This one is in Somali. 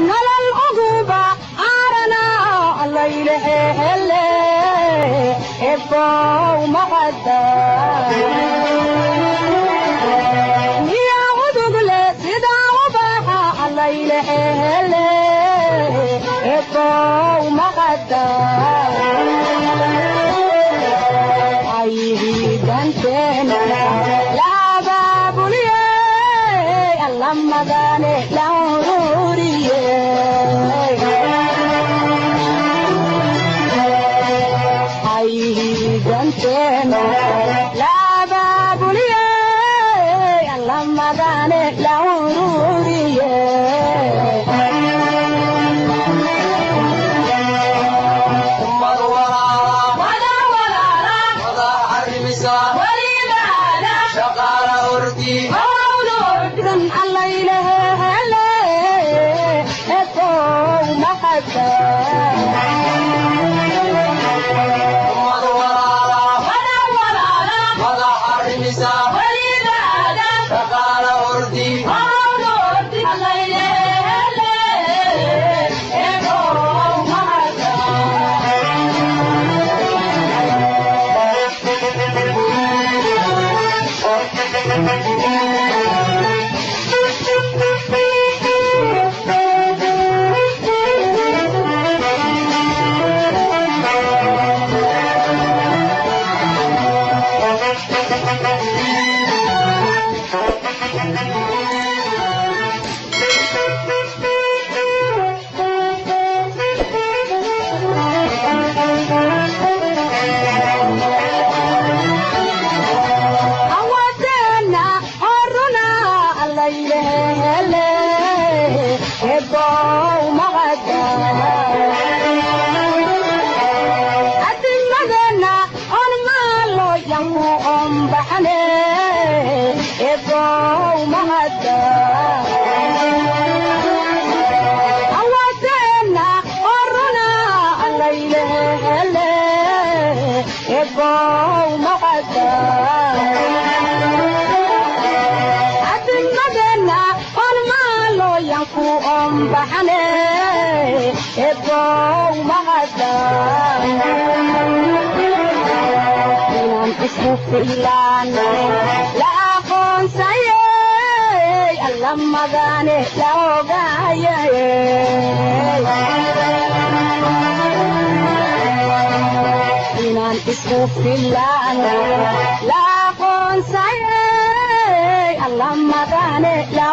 Nolol uguba aarana allaylehe ebow mahadda miya udugle sida ubaxa allaylehe ebow mahadda ayhidanteena laabaabuliye allamadane la ururiye ayhidanteena laabaabuliye allamadane la ururiye. Ummad walaala wada arrimisa shaqaala ordi. Dan allaylehe ebow mahadda. Ummad walaala wada arrimisa shaqaala ordi. Awadeena horuna allaylehe ebow mahadda adimadeena on maalo yanku ombaxane ebow mahadda awadeena horuna allaylehe ebow mahadda adimadeena on maalo yanku ombaxane ebow mahadda inaan isku filaano la aqoonsayey allamadane la ogaayay inaan isku filaano la aqoonsayey allamadane la